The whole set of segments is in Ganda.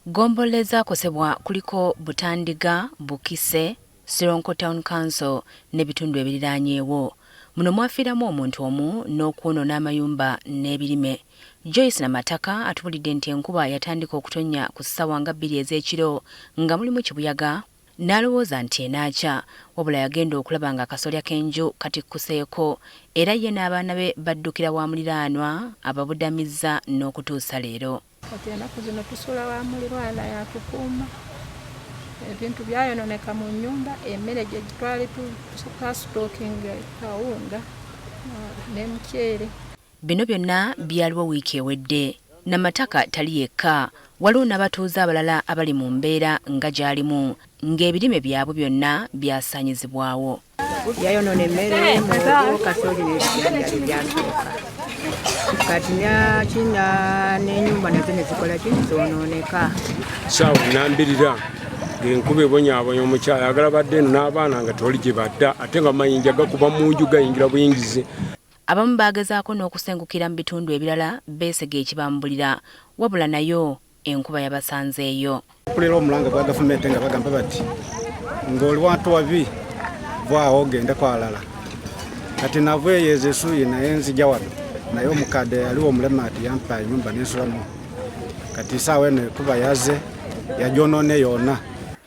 Ggombolola ezaakosebwa kuliko Butandiga, Bukise, Sironko Town Council n'ebitundu ebiriraanyeewo. Muno mwafiiramu omuntu omu n'okwonoona amayumba n'ebirime. Joyce Namataka atubulidde nti enkuba yatandika okutonnya ku ssaawa nga bbiri ez'ekiro nga mulimu kibuyaga n'alowooza nti enaakya wabula yagenda okulaba ng'akasolya k'enju katikkuseeko era ye n'abaana be baddukira wa muliraanwa ababudamizza n'okutuusa leero. Kati enaku zino tusula wa mulirwana yatukuuma. Ebintu byayononeka mu nyumba, emmere gye twali twasitookinga kawunga n'emuceere. Bino byonna byaliwo wiiki ewedde. Namataka tali yekka, waliwo n'abatuuze abalala abali mu mbeera nga gy'alimu ng'ebirime byabwe byonna byasaanyizibwawo. Yayonona emmere, muwogo, kasooli n'ebijanjalo ebyasooka. Kati nakina n'enyumba nazo nezikola ki zonooneka. Saawa nambirira ng'enkuba ebonyaabonya omukyala ayagala badde eno n'abaana nga tewali gye badda ate nga mayinja gakuba mu nju gayingira buyingizi. Abamu baagezaako n'okusengukira mu bitundu ebirala beesege ekibambulira wabula nayo enkuba yabasanzeeyo. Mpulira omulanga gwa gavumenti nga bagamba bati ng'oli wantu wabi vaawo ogende kwalala. Kati nava eyo ezesuuyi naye nzija wano naye omukadde yaliwo omulema ati yampa enyumba nensulamu. Kati esaawa eno ekuba yaze yajonoone yona.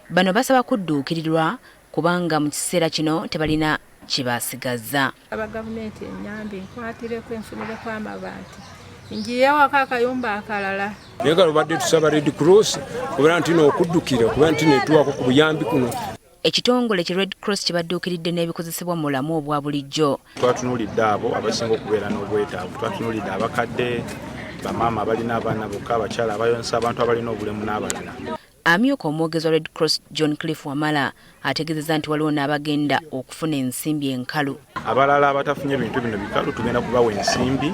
Bano basaba kudduukirirwa kubanga mu kiseera kino tebalina kye basigazza. Aba gavumenti enyambe enkwatireko enfunireko amabaati njiyewo akayumba akalala. Naye nga lubadde tusaba Red Cross kubeera nti n'okuddukira kubeera nti netuwako ku buyambi kuno. Ekitongole ki Red Cross kibadduukiridde n'ebikozesebwa mu bulamu obwa bulijjo. Twatunuulidde abo abasinga okubeera n'obwetaavu, twatunuulidde abakadde, bamaama abalina abaana bokka, abakyala abayonsa, abantu abalina obulemu n'abalala. Amyuka omwogezi wa Red Cross John Cliff Wamala ategeezezza nti waliwo n'abagenda okufuna ensimbi enkalu. Abalala abatafunye bintu bino bikalu tugenda kubawa ensimbi,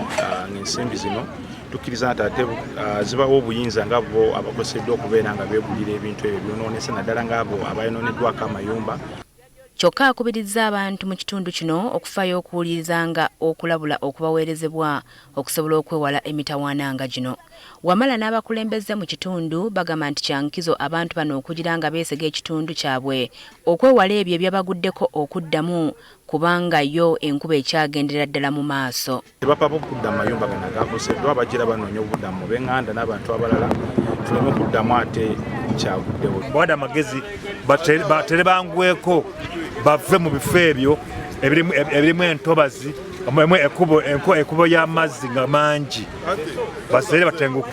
ng'ensimbi zino tukkiriza nti ate zibawa obuyinza nga bo abakoseddwa okubeera nga beegulira ebintu ebyo byonoonese naddala ng'abo abayonooneddwako amayumba. Kyokka akubirizza abantu mu kitundu kino okufaayo okuwulirizanga okulabula okubaweerezebwa okusobola okwewala emitawaana nga gino. Wamala n'abakulembeze mu kitundu bagamba nti kya nkizo abantu bano okugira nga beesega ekitundu kyabwe okwewala ebyo ebyabaguddeko okuddamu kubanga yo enkuba ekyagenderera ddala mu maaso. Tebapapa okudda mu mayumba gano agakoseddwa, bagira banoonya obuddamu mu b'eŋŋanda n'abantu abalala tuleme kuddamu ate kyaguddewo. Bawadde amagezi batere bangweko bave mu bifo ebyo ebirimu entobazi, ekubo y'amazzi nga mangi, baseere batenguke.